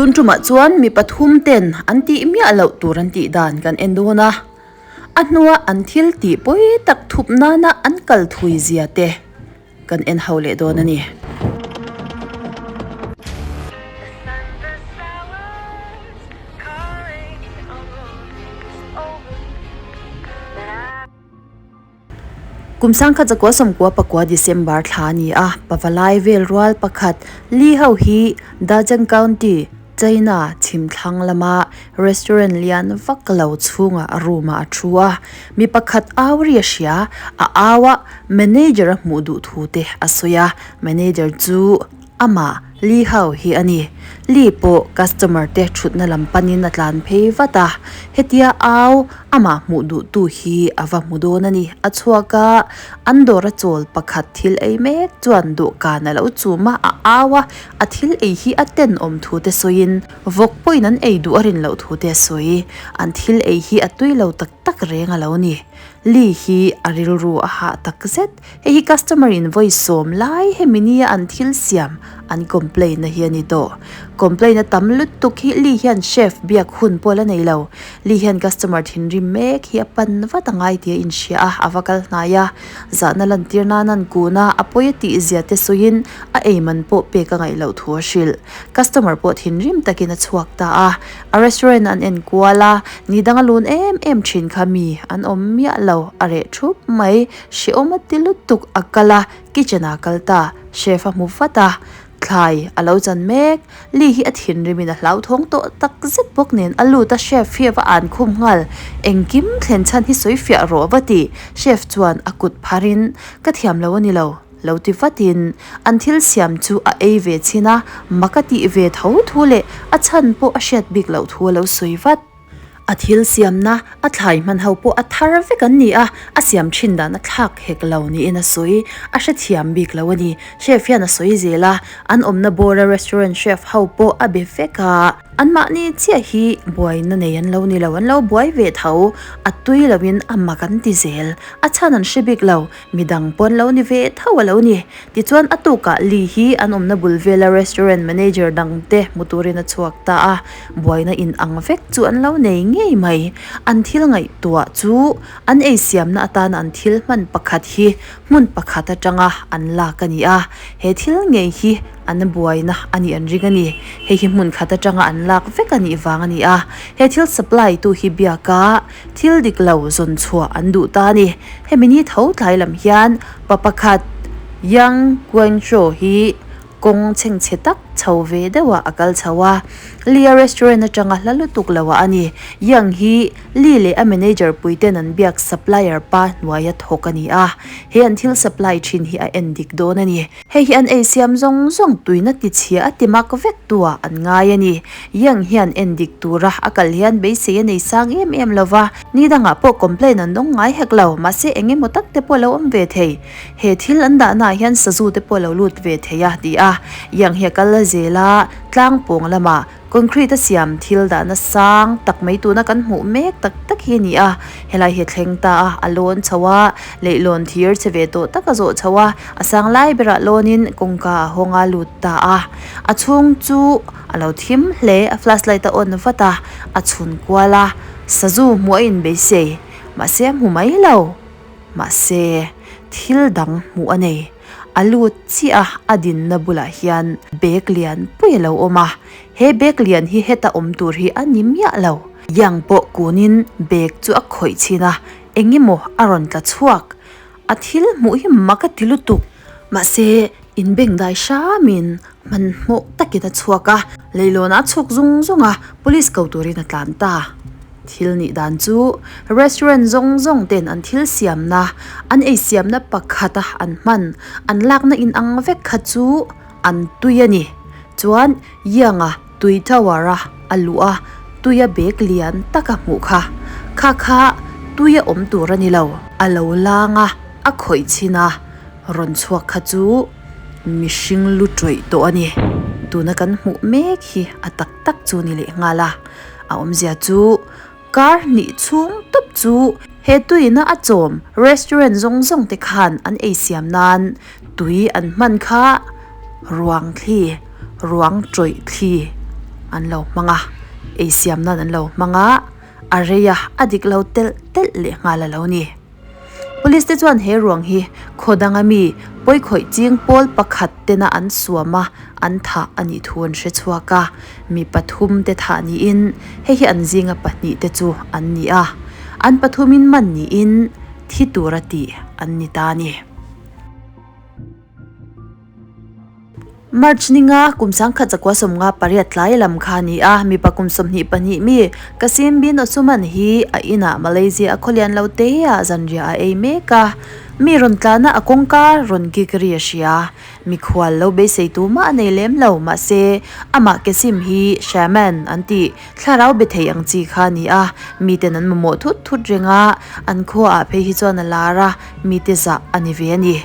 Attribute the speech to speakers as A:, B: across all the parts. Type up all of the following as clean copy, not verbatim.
A: Tun tumah chuan mi pathum ten an tih miah loh tur an tih dan kan en dawn a, a hnua an thil tih pawi tak thup nana an kal thui zia te kan en ho leh dawn a ni. Kum sangkhat zakua sawmkua pakua December thla a ni a, pavalai vel rual pakhat Li ho hi Dazheng County, China chhimthlang lama restaurant lian vak lo chhungah a room ah a thu a. Mi pakhat au ri a hria, a au a, manager a hmuh duh thu te a sawi a, manager chu Amah, Li Hao hi a ni. Li pawh customer te thutna lam panin a tlan phei vat a, hetia au amah hmuh duhtu hi a va hmu dawn a ni. A chhuak a, an dawra chawl pakhat thil ei mek chuan dawhkan a lo chum a, a au a, a thil ei hi a tenawm thu te sawiin vawk pawhin an ei duh a rin loh thu te a sawi. An thil ei hi a tui lo tak tak reng a lo ni. Li hi a rilru a hah tak zet. Hei hi customer in vawi sawm lai hemi nia an thil siam an complain na hi a ni tawh. Complain a tam lutuk hi Lee hian chef biak hun pawh la nei lo. Lee hian customer thinrim mek hi a pan vat a ngai tih a inhria a, a va kal hnai a. Zahna lantir nan an kun a, a pawi a tih zia te sawiin a ei man pawh pek a ngaih loh thu a hrilh. Customer pawh thinrim takin a chhuak ta a. A restaurant an en kual a, ni dang a lun em em thin kha mi an awm miah lo, a reh thup mai. Hrehawm a ti lutuk a kal a, kitchen ah a kal ta, chef a hmu vat a, thlai a lo chan mek, Lee hi a thinrim in a hlauthawng tawh tak zet bawk nen a lut a chef hi a va an khum nghal, engkim thlen chhan hi sawi fiah rawh va ti, chef chuan a kut phar in ka thiam lo a ni lo, lo ti vat in an thil siam chu a ei ve chhin a, mak a tih ve tho thu leh a chhan pawh a hriat bik loh thu a lo sawi vat. A thil siamna a thlai hman ho pawh a thar vek an ni a, a siam thin dan a thlak hek lo niin a sawi. A hrethiam bik lo a ni. Chef hian a sawi zel a, an awmna bawra restaurant chef ho pawh a be vek a. Anmahni chiah hi buaina nei an lo ni lo, an lo buai ve tho. A tui loin a mak an ti zel. A chhan an hre bik lo. Midang pawn lo ni ve tho a lo ni. Tichuan a tukah Lee hi an awmna bul vela restaurant manager dangte hmu turin a chhuak ta a, buaina in ang vek chu an lo nei ngei mai. An thil ngaihtuah chu an ei siamna atana an thil hman pakhat hi hmun pakhat atanga an lak a ni a, he thil ngei hi an buaina a nih an ring a ni. Hei hi hmun khat atanga an lak vek a nih vang a ni a, he thil supply tu hi biaka Thil dik lo zawn chhuah an duh ta a ni. Hemi ni tho tlai lam hian pa pakhat Yang Guangzhou hi kawng chhengchhe tak chho ve deuhah a kal chho a, Lia restaurant atanga hla lutuk loah a ni. Yang hi Li leh a manager puiten an biak supplier pa hnuaia thawk a ni a, he an thil supply thin hi a en dik dawn a ni. Hei hi an ei siam zawng zawng tuina ti chhia a ti mak vek tu ah an ngai a ni. Yang hian en dik tura a kal hian beisei a nei sang em em lo va, ni dangah pawh complain an dawng ngai hek lo, mahse eng emaw tak te pawh lo awm ve thei. He thil an dahnaah hian sazu te pawh lo lut ve thei a, ti a. Yang hi a kal la zel a, tlang pawng lamah concrete a siam thil dahna sang tak mai tuna kan hmuh mek tak tak hi a ni a. Helai hi a thleng ta a, a lawn chho a, leihlawn thir che ve tawh tak a zawh chho a, a sang lai berah lawnin kawngka a hawng a lut ta a. A chhung chu a lo thim hle, a flashlight a on vat a, a chhun kual a, sazu hmuh a inbeisei, mahse a hmu mai lo. Mahse, thil dang hmuh a nei. A lut chiah a, a dinna bulah hian bag lian pui a lo awm a, he bag lian hi heta awm tur hi a ni miah lo. Yang pawh kunin bag chu a khawih chhin a, eng emaw a rawn tla chhuak. A thil hmuh hi mak a ti lutuk. Mahse, inbengdai hramin hmanhmawh takin a chhuak a, leilawnah a chhuk zung zung a, police ko turin a tlan ta. Thil nih dan chu restaurant zawng zawng ten an thil siamna, an ei siamna pakhata an hman, an lakna inang vek kha chu an tui a ni. Chuan Yang-a tui tower a a luh a, tuia bag lian tak a hmuh kha. Kha kha tuia awm tur a ni lo. A lo lang a, a khawih chhin a, rawn chhuak kha chu mihring lu tawih tawh a ni. Tuna kan hmuh mek hi a tak tak chu ni leh nghal a. A awmzia chu kar hnih chhung tawp chu he tuina a chawm restaurant zawng zawng te khan an ei siam nan tui an hman kha ruang thli, ruang tawih thli an lo hmang a, ei siam nan an lo hmang a, a rei a, a dik lo telh telh leh nghal a lo ni. Police te chuan he ruang hi khaw danga mi pawikhawih ching pawl pakhat tena an suam a, an thah a nih thu an hre chhuak a, mi pathum te thah niin hei hi an zinga pahnih te chu an ni a, an pathumin man niin thi tura tih an ni ta a ni. March ninga kum 1958 tlai lam kha a ni a, mipa kum 22 mi Kasim bin Osuman hi a inah Malaysia a khawlian lo te ah zanriah a ei mek a, mi rawn tlana a kawngka rawn kik ri a hria. Mikhual lo beisei tu mah a nei lem lo, mahse amah Kasim hi Shaman an tih thlarau be thei ang chi kha a ni a, miten an mamawh thut thut reng a, an khuaah phei hi chuan a lar a, mite zah a ni ve a ni.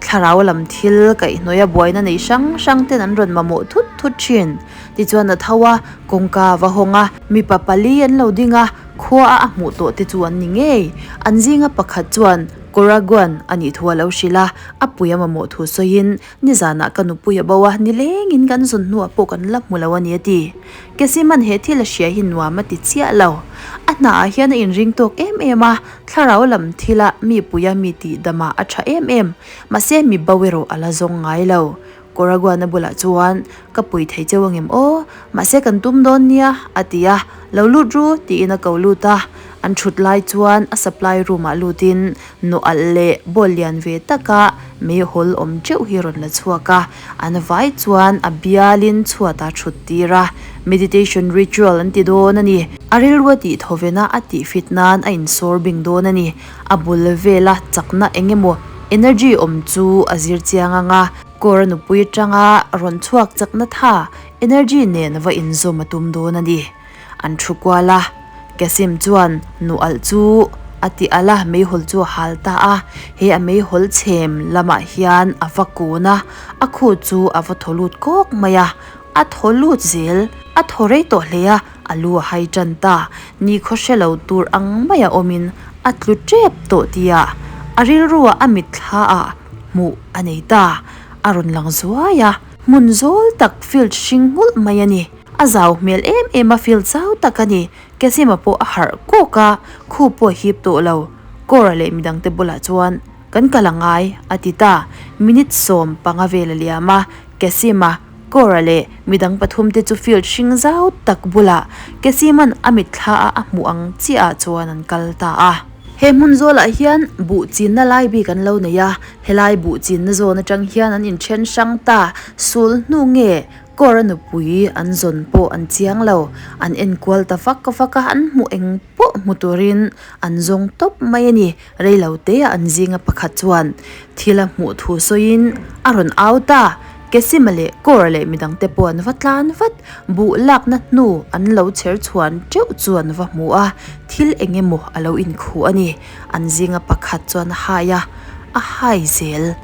A: Thlarau lam thil kaihhnawih a buaina nei hrang hrang ten an rawn mamawh thut thut thin. Tichuan a tho a, kawngka a va hawng a, mipa pali an lo ding a, khua a a hmuh tawh te chu an ni ngei. An zinga pakhat chuan Koraguan a nih thu a lo hrilh a, a pui a mamawh thu sawiin, Nizanah ka nupui a bo a, nilengin kan zun hnuah pawh kan la hmu lo a ni a ti. Kesiman he thil a hria hi nuam a ti chiah lo. A hnaah hian a inring tawk em em a, Thlarau lam thila mi puia mi tih damah a tha em em, mahse mi bo erawh a la zawng ngai lo. Koraguana bulah chuan, Ka pui thei cheu angem aw, mahse kan tum dawn nia, a ti a, Lo lut ru, tiin a ko lut a. An thut lai chuan a supply room ah lutin nawh alh leh ball lian ve taka meihawl awm teuh hi rawn la chhuak a, an vai chuan a bialin chhuatah thut tir a, meditation ritual an ti dawn a ni. A rilru a tih thawvena a tih fit nan a insawr bing dawn a ni. A bul vela chakna eng emaw energy awm chu a zir chiang ang a, kawr a nupui atanga rawn chhuak chakna tha energy nen va inzawm a tum dawn a ni. An thu kual a, Kasim chuan nu alh chu a ti alh a, meihawl chu a hal ta a. He a meihawl chhem lamah hian a va kun a, a khu chu a va thaw lut kawk mai a, a thaw lut zel, a thaw rei tawh hle a, a lu a hai tan ta. Ni khaw hre lo tur ang maia awmin a tlu tep tawh tia a rilruah a mitthla ah hmuh a nei ta. A rawn lang zuai a, hmun zawl tak field hring nghulh mai a ni. A zau hmel em em a field zau tak a ni. Kesima pawh a harh kawk a, khu pawh a hip tawh lo. Kawra leh midangte bulah chuan, Kan kal a ngai, a ti ta. Minute 15 vel a liam a, Kesima, Kawra leh midang pathumte chu field hring zau tak bulah Kesima'n a mitthla a a hmuh ang chiahah chuan an kal ta a. He hmun zawlah hian buh chinna lai bik an lo nei a, helai buh chinna zawn atang hian an inthen hrang ta. Sul hnu nge Kawr a nupui an zawn pawh an chiang lo, an enkual ta vak vak a, an hmuh eng pawh hmu turin an zawng tawp mai a ni. Rei lo te ah an zinga pakhat chuan thil a hmuh thu sawiin a rawn au ta, Kesima leh Kawr leh midangte pawh an va tlan vat, buh lakna hnu an lo chher chhuan teuh chu an va hmu a, thil eng emaw a lo inkhuh a ni. An zinga pakhat chuan a hai a, a hai zel.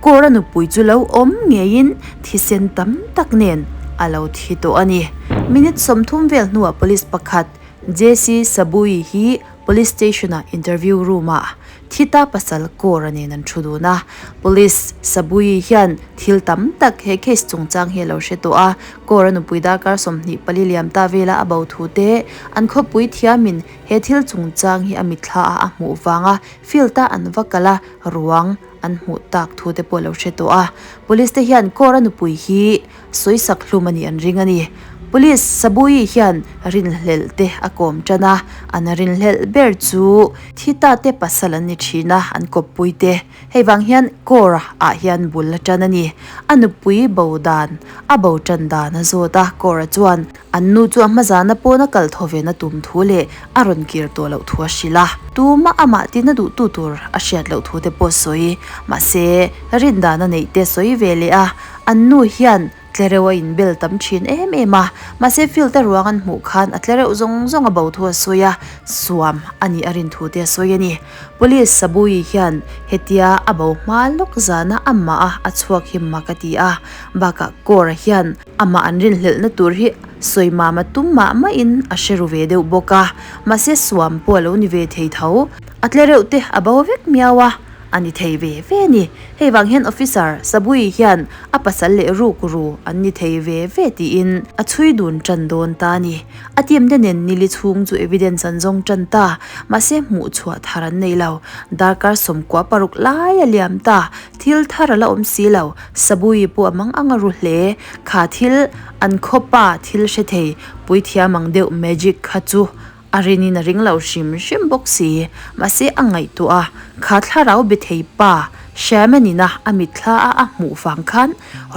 A: Kawra nupui chu lo awm ngeiin thisen tam tak nen a lo thi tawh a ni. Minute 30 vel hnuah police pakhat JC Sabui hi police station-ah interview room-ah thi ta pasal Kawra nen an thu dun a. Police Sabui hian thil tam tak he case chungchang hi a lo hre tawh a. Kawra nupui darkar 24 liam ta vela a bo thu te an khawpui thiamin he thil chungchang hi a mitthla a a hmuh vanga field-a an va kal a ruang an hmuh tak thu te pawh lo hre tawh a, police te hian Kawra nupui hi sawisak hlum a nih an ring a ni. Police Sabuyi hian rinhlelh te a kawm tan a, an rinhlelh ber chu thi ta te pasal an ni thin a, an kawppui te. Hei vang hian Kawra ah hian bul a tan a ni. A nupui bo dan a bo tan dan a zawt a, Kawra chuan An nu chu a hmazana pawna kal thaw ve na tum thu leh a rawn kir tawh loh thu a hrilh a. Tumah amah tina duhtu tur a hriat loh thu te pawh sawi. Mahse, rin dan a neih te sawi ve leh a, an nu hian tlereuh a inbel tam thin em em a. Mahse, field a ruang an hmuh khan a tlereuh zawng zawng a bo thu a sawi a, suam a nih a rin thu te a sawi a ni. Police Sabui hian hetia a bo hma lawk zana amah a a chhuak hi mak a ti a, bakah Kawra hian Amah an rinhlelhna tur hi sawi mama tum mah mahin a hre ru ve deuh bawk a, mahse suam pawh a lo ni ve thei tho. A tle reuh te a bo vek miau a, a ni thei ve ve a ni. Hei vang hian officer Sabui hian a pasal leh rukru an ni thei ve ve tiin a chhui dun tan dawn ta a ni. A team te nen nili chhung chu evidence an zawng tan ta, mahse hmuh chhuah thar an nei lo. Darkar 16 lai a liam ta, thil thar a la awm si lo. Sabui pawh a mang ang a ru hle. Kha thil an khawpa thil hre thei puithiam ang deuh magic kha chu A rinin a ring lo hrim hrim bawk si. Mahse a ngaihtuah a, kha thlarau be thei pa Shaman ina a mitthla a a hmuh vang khan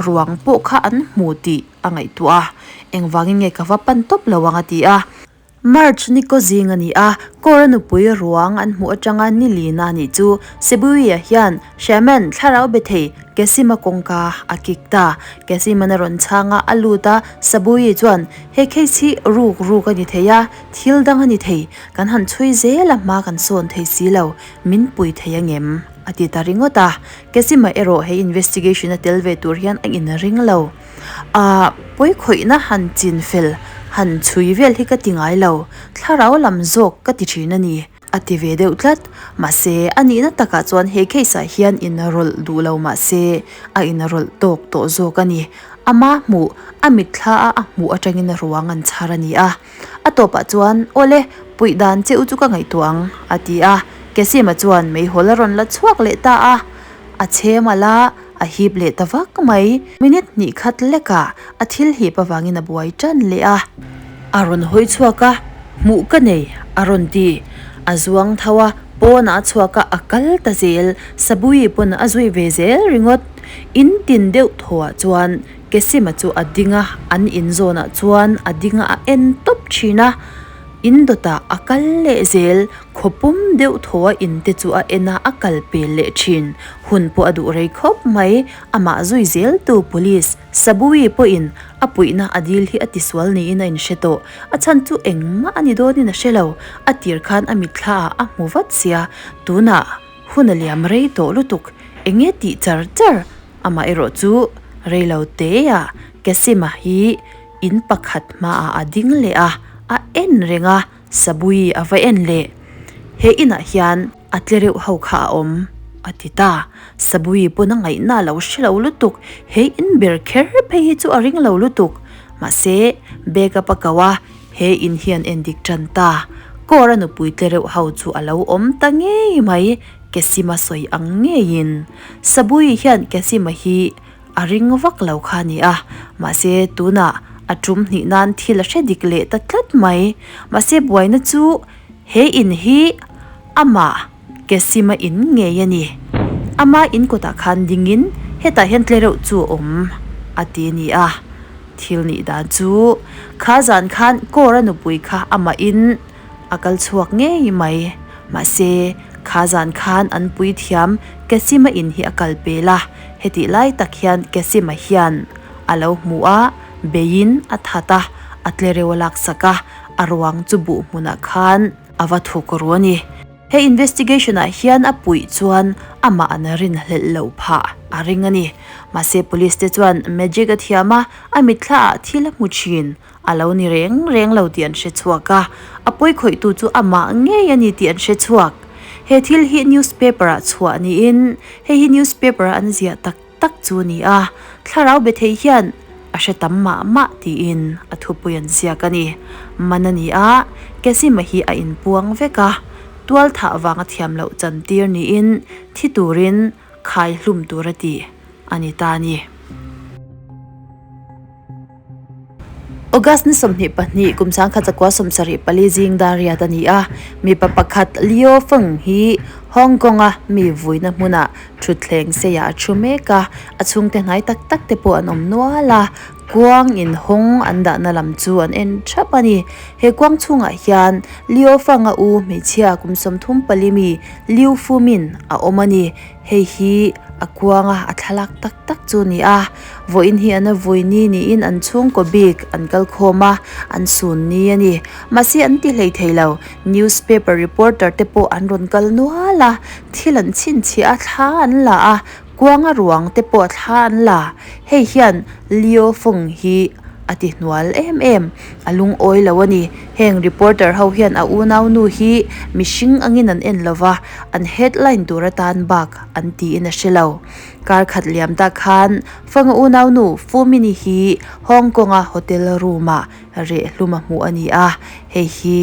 A: ruang pawh kha an hmu tih a ngaihtuah a, engvangin nge ka va pan tawp lo ang a ti a. March ni kaw zing a ni a, Kawra nupui ruang an hmuh atanga ni lina nih chu Sibuia hian Shaman thlarau be thei Kesima kawngka a kik ta. Kesiman a rawn chhang a, a lut a, Sabui chuan, He case hi ruk ruk a ni thei a, thil dang a ni thei, kan han chhui zel a hma kan sawn thei si lo, min pui thei a ngem? a ti ta ringawt a. Kesima erawh he investigation a tel ve tur hian a inring lo. Ahh, pawikhawihna han chin fel, han chhui vel hi ka ti ngai lo, thlarau lam zawk ka ti thin a ni. A ti ve deuh tlat. Mahse, a nihna takah chuan he case ah hian inrawlh duh lo mah se, a inrawlh tawk tawh zawk a ni. Ama hmuh, a mitthla a a hmuh atangin ruang an chhar a ni a. A tawpah chuan, Awle, puih dan che u chu ka ngaihtuah ang, a ti a. Kesima chuan meihawl a rawn la chhuak leh ta a. A chhem alh a, a hip leh ta vak mai. Minute hnih khat lekah a thil hip avangin a buai tan leh a. A rawn hawi chhuak a, Hmuh ka nei, a rawn ti. A zuang tho a, pawnah a chhuak a, a kal ta zel. Sabui pawn a zui ve zel ringawt. In tin deuh thawhah chuan Kesima chu a ding a, an in zawnah chuan a ding a, a en tawp thin a. In dawtah a kal leh zel, khaw pum deuh thaw a in te chu a en a, a kal pel leh thin. Hun pawh a duh rei khawp mai, amah zui zel tu police Sabui pawhin a puihna a dil hi a tisual niin a inhre tawh. A chhan chu engmah a ni dawnin a hre lo, a tir khan a mitthla ah a hmu vat sia, tunah hun a liam rei tawh lutuk, enge tih char char? Amah erawh chu rei lo teah Kesima hi in pakhat hmaah a ding leh a, a en reng a, Sabui a va en leh. He inah hian a tle reuh ho kha a awm, a ti ta. Sabui pawn a ngaihna a lo hre lo lutuk, he in ber kher phei hi chu a ring lo lutuk. Mahse, bag up a ko a, he in hian en dik tan ta. Kawr a nupui tle reuh ho chu a lo awm ta ngei mai, Kesima sawi ang ngeiin. Sabui hian Kesima hi A ring vak lo kha a ni a, mahse tunah a tum hnih nan thil a hre dik leh ta tlat mai. Mahse buaina chu he in hi amah Kesima in ngei a ni. Ama in kawtah khan dingin hetah hian tle reuh chu a awm a ti a ni a. Thil nih dan chu kha zan khan Kawra nupui kha amahin A kal chhuak ngei mai. Mahse, kha zan khan an puithiam Kesima in hi a kal pel a, hetih lai tak hian Kesima hian a lo hmu a, beiin a that a, a tlereuh a laksak a, a ruang chu buh hmunah khan a va thuk ru a ni. He investigation ah hian a puih chuan amah an rinhlelh loh phah a ring a ni. Mahse, police te chuan magic a thiam a, a mitthla ah thil a hmu thin. A lo ni reng reng lo tih an hre chhuak a, a pawi khawihtu chu amah ngei a ni tih an hre chhuak. He thil hi newspaper ah chhuah niin hei hi newspaper a an ziah tak tak chu a ni a, thlarau be thei hian a hre tam mah mah tiin a thupui an ziak a ni. Man a ni a, Kesima hi a inpuang vek a, tual thah vanga thiam loh chantir niin thi turin khai hlum tur a ti a ni ta a ni. August ni 22 kum 1974 zing dar riat a ni a, mipa pakhat Leo Feng hi Hong Kong a mi vuina hmunah thutthleng seiah a thu mek a, a chhungte hnai tak tak te pawh an awm nual a, kuang inhawng an dahna lam chu an en thap a ni. He kuang chhungah hian Leo Feng a u hmeichhia kum 34 mi Liu Fumin a awm a ni. Hei hi a kuanga a thlalak tak tak chu a ni a, vawiin hi an a vui ni niin an chhungkaw bik an kal khawm a, an sun ni a ni. Mahse an ti hlei thei lo, newspaper reporter te pawh an rawn kal nual a, thil an chhinchhiah a thla an la a, kuanga ruang te pawh a thla an la. Hei hian Leo Fung hi. a ti hnual em em. A lungawi lo a ni. Heng reporter ho hian a unaunu hi mihring angin an en lova, an headline tur atan bak an tiin a hre lo. Kar khat liam ta khan Fanga unaunu Fumini hi Hong Kong-a hotel room-ah reh hlum a hmuh a ni a, hei hi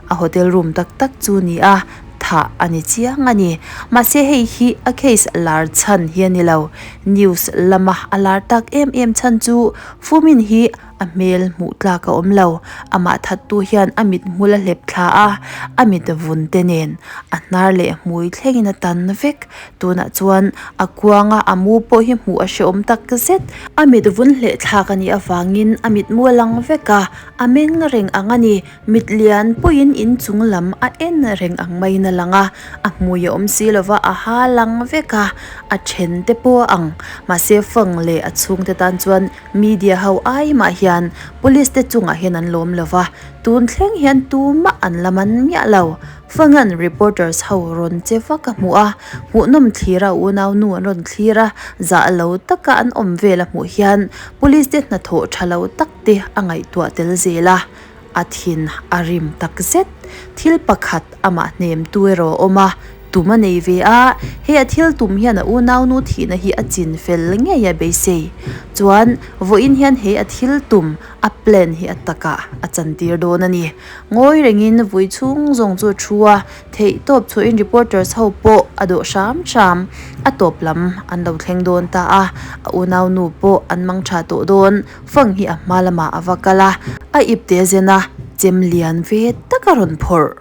A: a hotel room tak tak chu ni a, thah a ni chiang a ni. Mahse hei hi a case lar chhan hi a ni lo. News lama a lar tak em em chhan chu Fumin hi a hmel hmuh tlak a awm lo. Amah thattu hian a mit hmul a hlep thla a, a mit vun te nen a hnar leh hmui thlengin a tan vek. Tunah chuan a kuanga a mu pawh hi hmuh a hrehawm tak zet. A mit vun hleh thlak a nih avangin a mitmu a lang vek a, a meng reng ang a ni. Mit lian pawhin inchung lam a en reng ang maiin a lang a, a hmui a awm si lova a ha lang vek a, a then te pawh a ang. Mahse Feng leh a chhungte tan chuan media ho ai mah hian police te chungah hian an lawm lova, tun thleng hian tumah an la man miah lo. Fangan reporters ho rawn che vak a hmuh a, hmuhnawm thlir a unau nu an rawn thlir a, zah lo taka an awm vel a hmuh hian police te hnathawh tha lo tak te a ngaihtuah tel zel a, a thin a rim tak zet. Thil pakhat amah hnem tu erawh a awm a, tum a nei ve a, hei a thil tum hian a unau nu thihna hi a chin fel ngei a beisei. Chuan vawiin hian hei a thil tum a plan hi a takah a chantir dawn a ni. Ngawi rengin vui chhung zawng chu a thu a, theih tawp chhuahin reporters ho pawh a dawh hram hram. A tawp lam an lo thleng dawn ta a, a unau nu pawh an mang tha tawh dawn. Fang hi a hma lamah a va kal a, a ipte zen a, chem lian ve tak a rawn phawrh.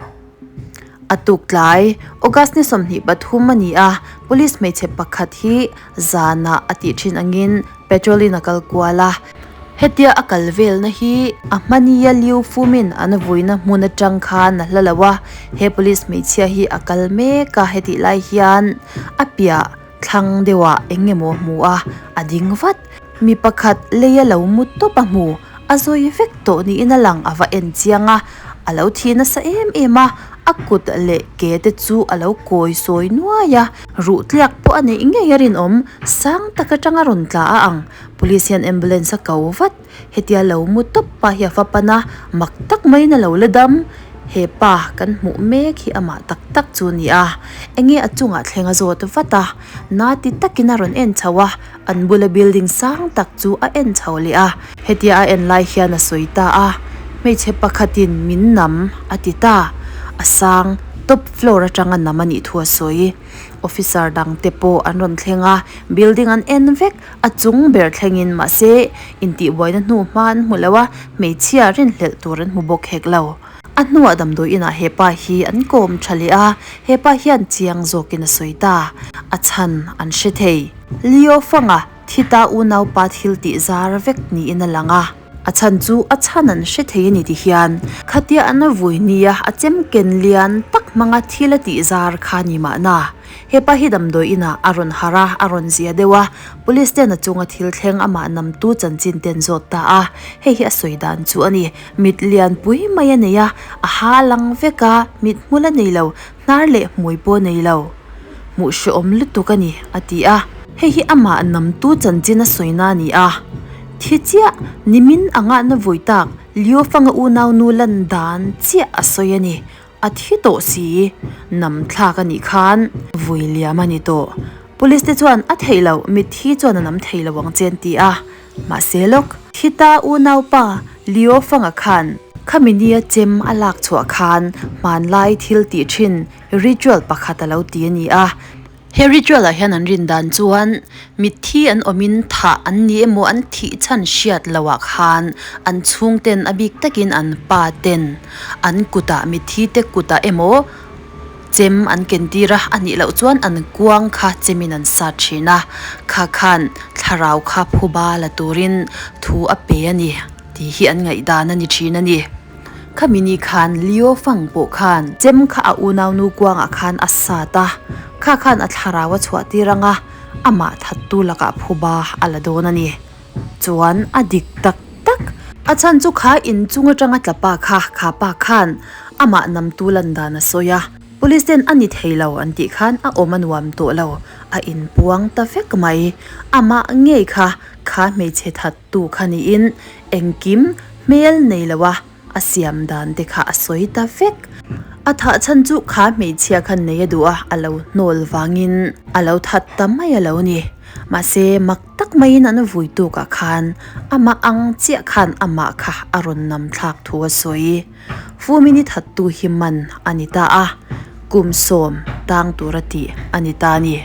A: A tuk tlai, August ni 23 a ni a, police hmeichhe pakhat hi zanah a tih thin angin petrol in a kal kual a. Hetia a kal velna hi a hmania Liu Fumin an vuina hmun atang khan a hla lo a, he police hmeichhia hi a kal mek a, hetih lai hian a piah thlang deuhah eng emaw a hmu a, a ding vat. Mi pakhat lei a lo mu tawp a hmu, a zawi vek tawh niin a lang a va en chiang a, a lo thi nasa em em a, a kut leh ke te chu a lo kawi sawi nuai a, ruh tliak pawh a neih ngei a rinawm, sang tak atanga rawn tla a ang, police hian ambulance a ko vat, hetia lo mu tawp pa hi a va pan a, mak tak maiin a lo la dam, he pa kan hmuh mek hi amah tak tak chu a ni a, enge a chungah thleng a zawt vat a, na ti takin a rawn en chho a. An bula building sang tak chu a en chho leh a, hetia a en lai hian a sawi ta a, hmeichhe pakhatin min nam a ti ta, a sang top floor atanga nam a nih thu a sawi. Officer dang te pawh an rawn thleng a, building an en vek, a chung ber thlengin mahse intihbuaina hnu hma an hmu lo a, hmeichhia rinhlelh tur an hmu bawk hek lo. A hnuah damdawi inah he pa hi an kawm tha leh a, he pa hian chiang zawkin a sawi ta, a chhan an hre thei. Leo Fanga thita unaupa thil tih zar vek niin a lang a, a chhan chu a chhan an hre thei a ni ti hian khatia an vui nia a chem ken lian tak hmanga thil a tih zar kha ni mahna. He pa hi damdawi inah a rawn harh a, a rawn zia deuh a, police ten a chunga thil thleng amah namtu chanchin ten zawt ta a, hei hi a sawi dan chu a ni. Mit lian pui mai a nei a, a ha lang vek a, mit hmul a nei lo, hnar leh hmui pawh a nei lo. Hmuh hrehawm lutuk a ni, a ti a. Hei hi amah namtu chanchin a sawina a ni a. Thi chiah, nimin anga na vui tak, Leo Fanga unau nu lan dan chiah a sawi a ni. A thi tawh si, nam thlak a nih khan vui liam a ni tawh. Police te chuan a theih loh, mitthi chuan a nam thei lo ang che an ti a. Mahse lawk, Thita unaupa Leo Fanga khan khami nia chem a lak chhuah khan hmanlai thil tih thin ritual pakhat a lo ti a ni a. He ritual ah hian an rin dan chuan mitthi an awmin thah an ni emaw an thih chhan hriat loh ah khan an chhungten a bik takin an pa ten an kutah mitthi te kutah emaw Chem an ken tir a, a nih loh chuan an kuang kha chemin an sat thin a, kha khan thlarau kha phuba la turin thu a pe a ni tih hi an ngaihdan a ni thin a ni. Khami ni khan Leo Fang pawh khan chem kha a unaunu kuangah khan a sat a, kha khan a thlarau a chhuah tir ang a, amah thattu lakah phuba a la dawn a ni. Chuan a dik tak tak. A chhan chu kha inchung atanga tla pa kha, kha pa khan amah namtu lan dan a sawi a. Police ten a ni thei lo an tih khan a awm a nuam tawh lo, a inpuang ta vek mai. Amah ngei kha, kha hmeichhe thattu kha niin Engkim hmel nei lo a a siam dan te kha a sawi ta vek. A thah chhan chu kha hmeichhia khan nei a duh a, a lo hnawl vangin a lo that ta mai a lo ni. Mahse mak tak maiin an vui tukah khan amah ang chiah khan amah kha a rawn nam thlak thu a sawi. Fumini thattu hi man a ni ta a, kum sawm tang tura tih a ni ta a ni.